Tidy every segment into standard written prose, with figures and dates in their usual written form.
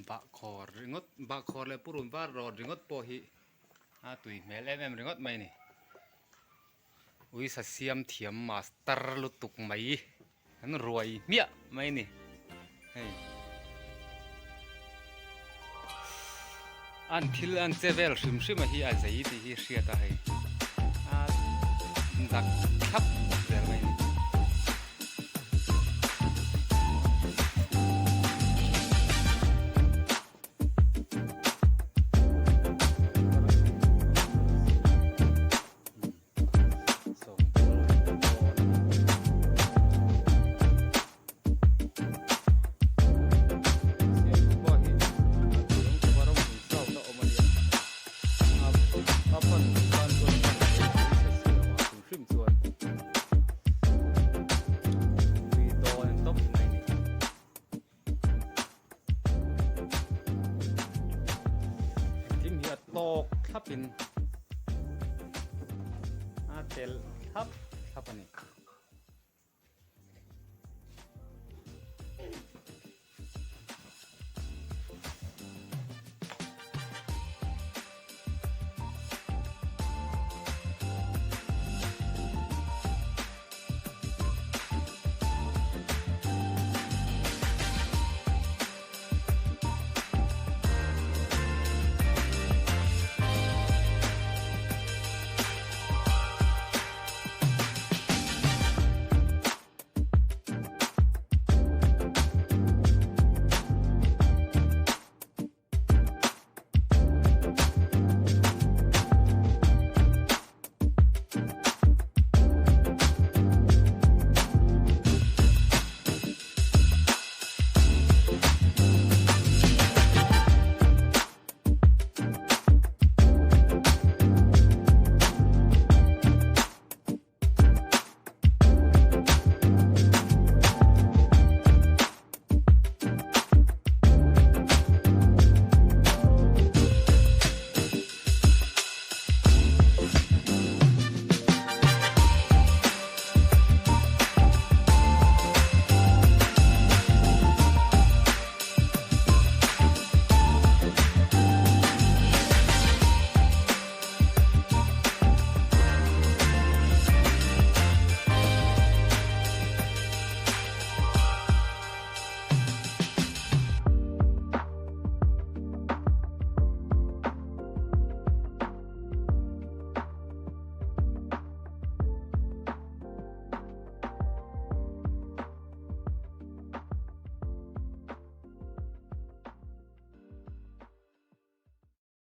Bahkhawr ringawt bahkhawr leh purun var rawt ringawt pawh hi a tui hmel em em ringawt mai a ni. Uisa siam thiam master lutuk mai an ruai hmiah mai a ni hei. An thil an che vel hrim hrim a hi a zei tih hi hriat a hei a dak thlap zel mai a ni. Engkim hi a tawk thlapin a tel thlap thlap a ni.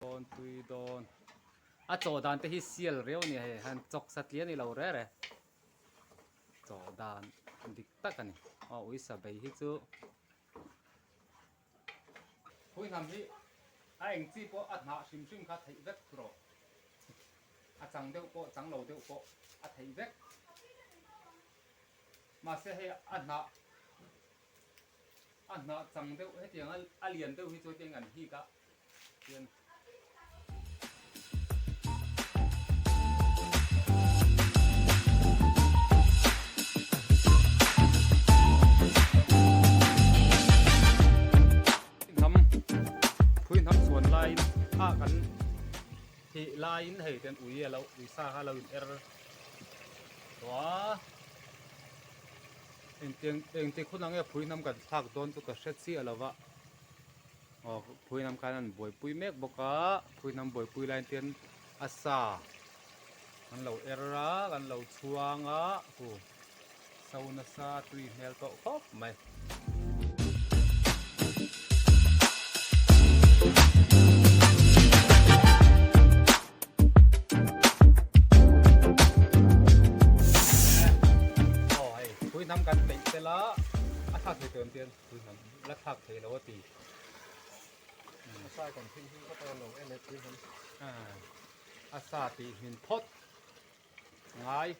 Dawn tui dawn. A chaw dan te hi sial riau a ni hei han chawk satliah a ni lo re re. Chaw dan dik tak a ni. Aw uisa bei hi chu Phui hnam hi a eng chi pawh a hnah hrim hrim kha theih vek rawh. A chang deuh pawh chang lo deuh pawh a theih vek. Mahse hei a hnah A hnah chang deuh hetiang a lian deuh hi chu hetiang an hik a hian. Hnam phui hnam chhuan laiin a kan thih laiin hei ten ui a lo ui sa kha a lo in er tawh a. Engtiang engtik hun ang nge phui hnam kan thlak dawn chu ka hre chiah lo va aw phui hnam khan an buaipui mek bawk a phui hnam buaipui lai hian a sa an lo er a kan lo chhuang a hu so nasa tui hmel tawh khawp mai. Aw hei phui hnam kan peih tel a a thlak thei tur tian phui hnam la thlak thei lo a ti a sa kan thil hi ka lo en e phui hnam a sa tih hmin phawt ngai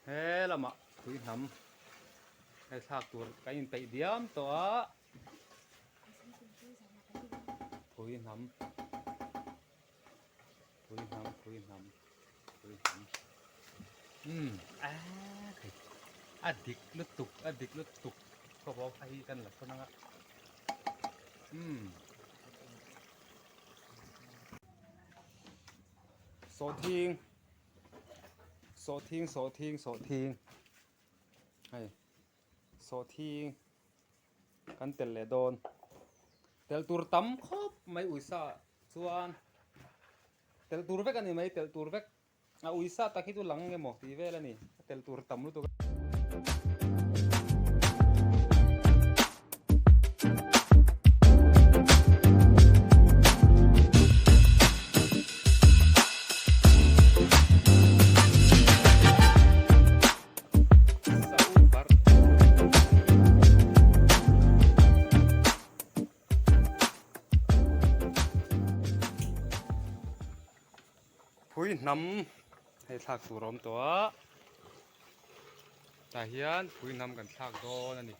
he lamah phui hnam hei thlak tur kan inpeih diam tawh a. Phui hnam phui hnam phui hnam phui hnam umm a khai. A dik lutuk a dik lutuk khawp awm hei hi kan la sawn anga umm sawhthing sawhthing sawhthing sawhthing hei sawhthing kan tel leh dawn tel tur tam khawp mai uisa chuan tel tur vek a ni mai tel tur vek. A uisa tak hi chu lang nge maw tih vel a ni, a tel tur tam lutuk a. Phui hnam hei thlak tur a awm tawh a tah hian phui hnam kan thlak dawn a ni.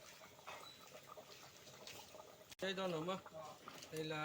Hei dawn lo maw hei la.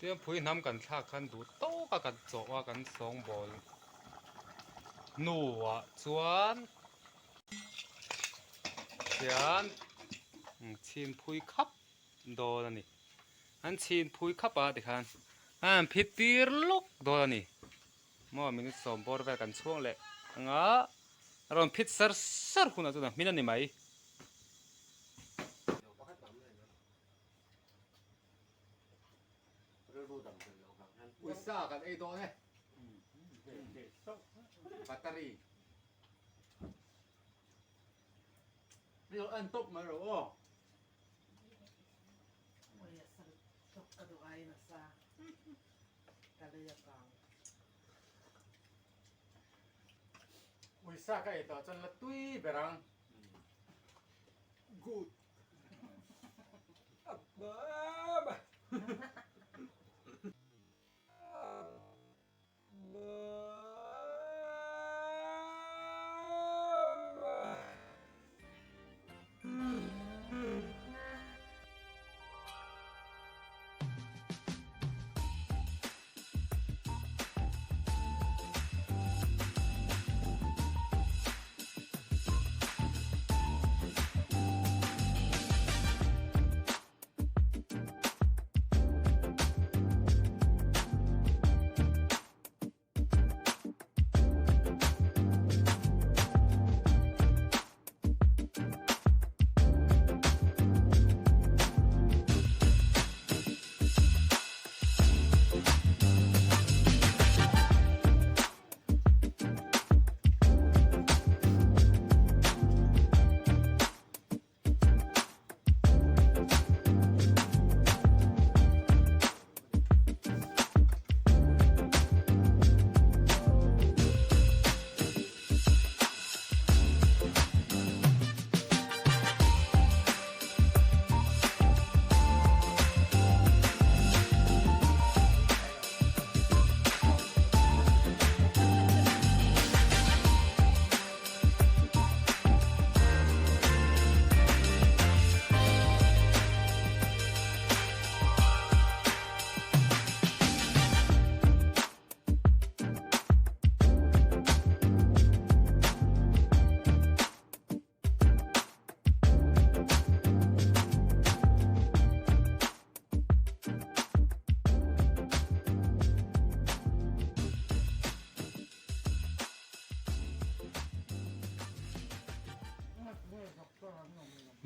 Tiang phui hnam kan thlak khan duh tawk a kan chawh a kan sawngbawl hnuah chuan hian chhin phui khap dawn a ni an chhin phui khap a tikhan a an phit tir lawk dawn a ni. Maw minute sawm bawr vel kan chhuang leh anga a rawn phit sar sar hunah chuan a hmin a ni mai. Uisa kan ei dawn e. Battery. En tawp mai rawh aw. Uisa ka ei tawh chuan la tui ber ang. Good.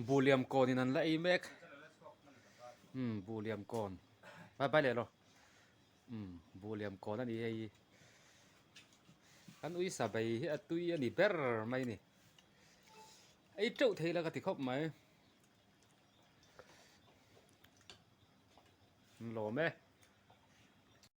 Buhliam kawn in an la ei mek umm buhliam kawn bai bai leh lo umm buhliam kawn a ni hei hi kan uisa bai hi a tui a ni ber mai a ni ei teuh thei la ka ti khawp mai an lawm e.